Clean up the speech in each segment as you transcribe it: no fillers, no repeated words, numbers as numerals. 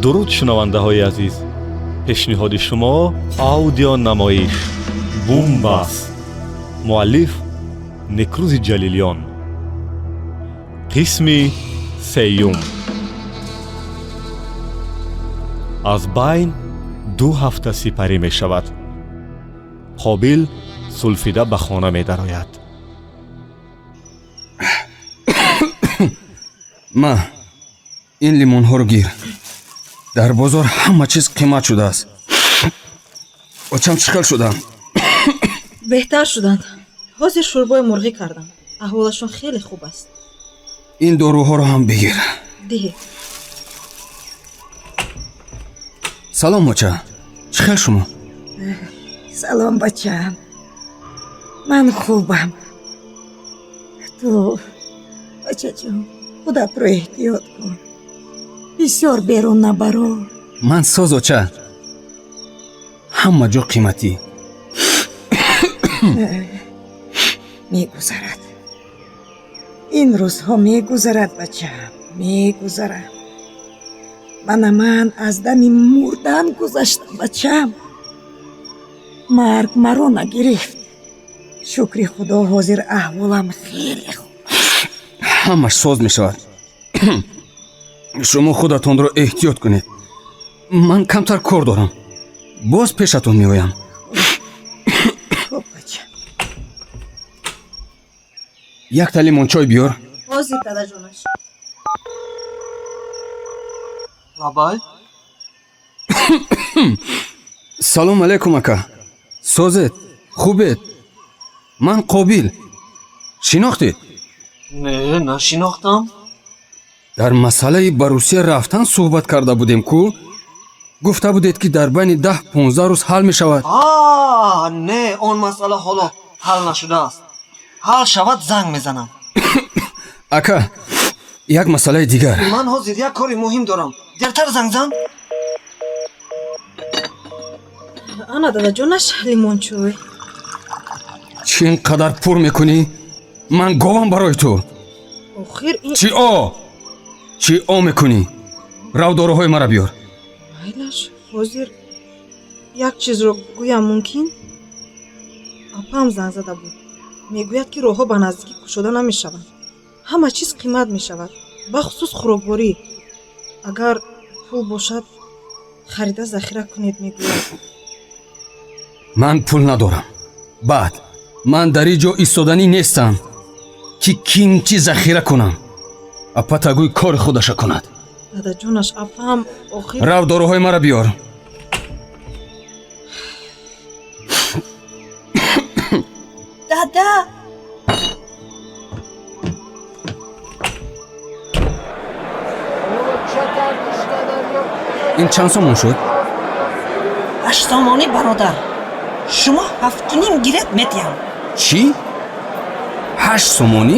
Дуруд, шунавандаҳои азиз. Пешниҳоди шумо аудионамоиш «Бумбаст». Муаллиф Некрӯзи Ҷалилиён. Қисми сеюм. Аз байн 2 ҳафта сипарӣ мешавад. Қобил сулфида ба хона медарояд. Ма, ин лимонҳоро гир. Дар бозор ҳама чиз қимат шудааст. Очам чӣ хел шуданд? Беҳтар шуданд. Ҳозир шӯрбои мурғӣ кардам. Аҳволашон хеле хуб аст. Ин доруҳоро ҳам бигир. Диҳед. Салом, оча, чӣ хел шумо? Салом, бачаам, ман хубам. Ту, бачаҷон, худатро эҳтиёт кун, бисёр берун набаро. Ман соз, оча. Ҳама ҷо қиматӣ. Мегузарад, ин рӯзҳо мегузарад, бачаам, мегузарад. Мана ман аз дами мурдан гузаштам, бачаам. Марг маро нагирифт, шукри Худо, ҳозир аҳволам хеле хуб. Ҳамаш соз мешавад. Шумо худатонро эҳтиёт кунед. Ман камтар кор дорам, боз пешатон меоям. Хуб, бача. Якта лимончой биёр. Ҳозир, дадаҷонаш. Лабай. Салом алейкум, ака. Созед, хубед? Ман Қобил, шинохтед? Не, нашинохтам. Дар масъалаи ба Русия рафтан суҳбат карда будем ку. Гуфта будед, ки дар байни 10-15 рӯз ҳал мешавад. А, не, он масъала ҳоло ҳал нашудааст. Ҳал шавад, занг мезанам. Ака, як масъалаи дигар. Ман ҳозир як кори муҳим дорам, дертар занг зан. Ана, дадаҷонаш, лимончой. Чӣ ин қадар пур мекунӣ? Ман говам барои ту? Охир ин Чӣ о чӣ о мекунӣ? Рав, доруҳои мара биёр. Майлаш, ҳозир як чизро гӯям мумкин? Апаам занг зада буд, мегӯяд, ки роҳҳо ба наздикӣ кушода намешаванд, ҳама чиз қимат мешавад, бахусус хӯрокворӣ. Агар пул бошад, харида захира кунед, мегӯяд. Ман пул надорам. Баъд ман дар ин ҷо истоданӣ нестам, ки ким чӣ захира кунам. Апата гӯй кори худаша кунад. Дадаҷонаш, апаам охир Рав, доруҳои мара биёр. Дада. Ин чанд сомон шуд? 8 сомонӣ, бародар. Шумо 7,5 гиред, метиҳам. Чӣ? 8 сомонӣ?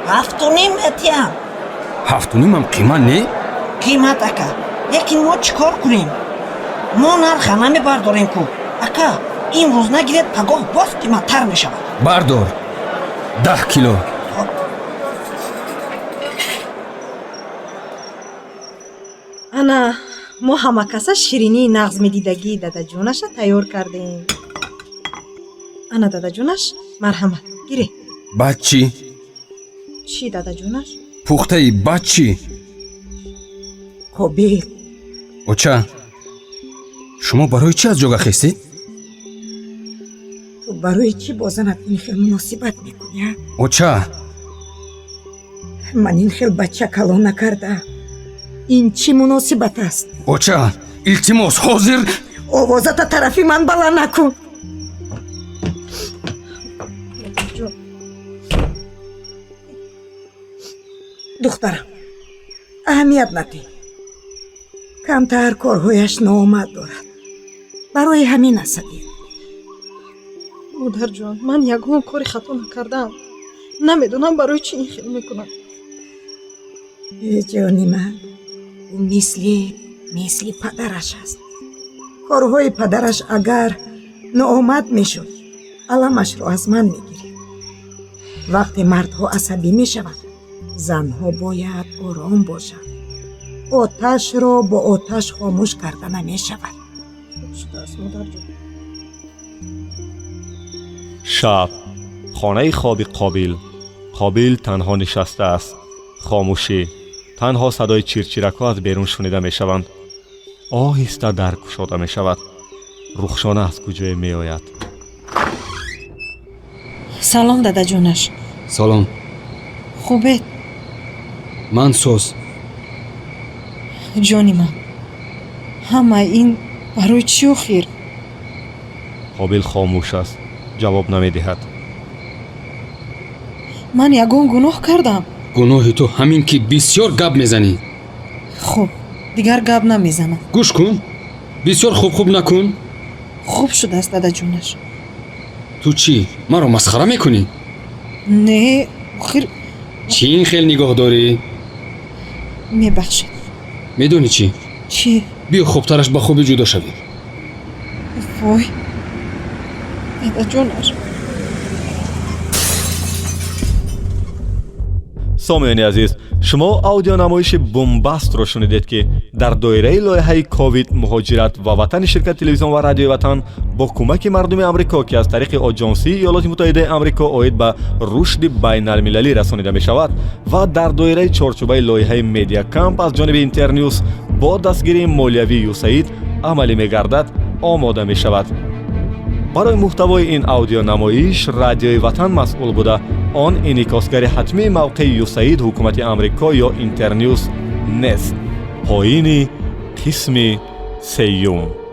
7,5 метиҳам. Ҳафтунимам қимат не? Қимат, ака, лекин мо чӣ кор кунем? Мо нарха намебардорем ку, ака. Имрӯз нагиред, пагоҳ боз қиматтар мешавад. Бардор 10 кило. Ана, мо ҳамакаса ширинии нағз медидагии дадаҷонаша тайёр кардем. Ана, дадаҷонаш, марҳамат, гире. Баъд чӣ? Чӣ, дадаҷонаш? Пухтаи, баъд чӣ? Қобил. Оча, шумо барои чӣ аз ҷога хестед? Ту барои чӣ бо занат ин хел муносибат мекунӣ, а? Оча. Ман ин хел бача калон накардаам. Ин чӣ муносибат аст? Оча, илтимос, ҳозир. Овозата тарафи ман баланд накун. Модарҷон. Духтарам, аҳамият надиҳ. Камтар корҳояш ноомад дорад, барои ҳамин асабӣ. Модарҷон, ман ягон кори хато накардаам. Намедонам, барои чӣ ин хел мекунам. Э, ҷони ман, ӯ мисли падараш аст. Корҳои падараш агар ноомад мешуд, аламашро аз ман мегирифт. Вақте мардҳо асабӣ мешаванд, занҳо бояд ором бошанд. Оташро бо оташ хомӯш карда намешавад. Хуб шудааст, модарҷон. Шаб, хонаи хоби Қобил. Қобил танҳо нишастааст. Хомӯшӣ. Танҳо садои чирчиракҳо аз берун шунида мешаванд. Оҳиста дар кушода мешавад. Рухшона аз куҷое меояд. Салом, дадаҷонаш. Салом. Хубед? Ман соз. Ҷони ман, ҳама ин барои чӣ охир? Қобил хомӯш аст, ҷавоб намедиҳад. Ман ягон гуноҳ кардам? Гуноҳи ту ҳамин, ки бисёр гап мезанӣ. Хуб, дигар гап намезанам. Гӯш кун, бисёр хуб-хуб накун. Хуб шудааст, дадаҷонаш. Ту чӣ, маро масхара мекунӣ? Не, охир. Чӣ ин хел нигоҳ дорӣ? Мебахшед. Медонӣ чӣ? Чӣ? Биё, хубтараш ба хубӣ ҷудо шавем. Вой, дадаҷонаш. Сомиёни азиз, шумо аудионамоиши Бумбастро шунидед, ки дар доираи лоиҳаи ковид, муҳоҷират ва ватани ширкати телевизион ва радиои Ватан бо кӯмаки мардуми Амрико, ки аз тариқи Оҷонсии Иёлоти Муттаҳидаи Амрико оид ба рушди байналмилалӣ расонида мешавад ва дар доираи чорчӯбаи лоиҳаи Медиакамп аз ҷониби Интернюс бо дастгирии молиявии ЮСАИД амалӣ мегардад, омода мешавад. Барои муҳтавои ин аудионамоиш Радиои Ватан масъул буда, он инъикосгари ҳатмии мавқеи ЮСАИД, ҳукумати Амрико ё Интернюс нест. Поини қисми сеюм.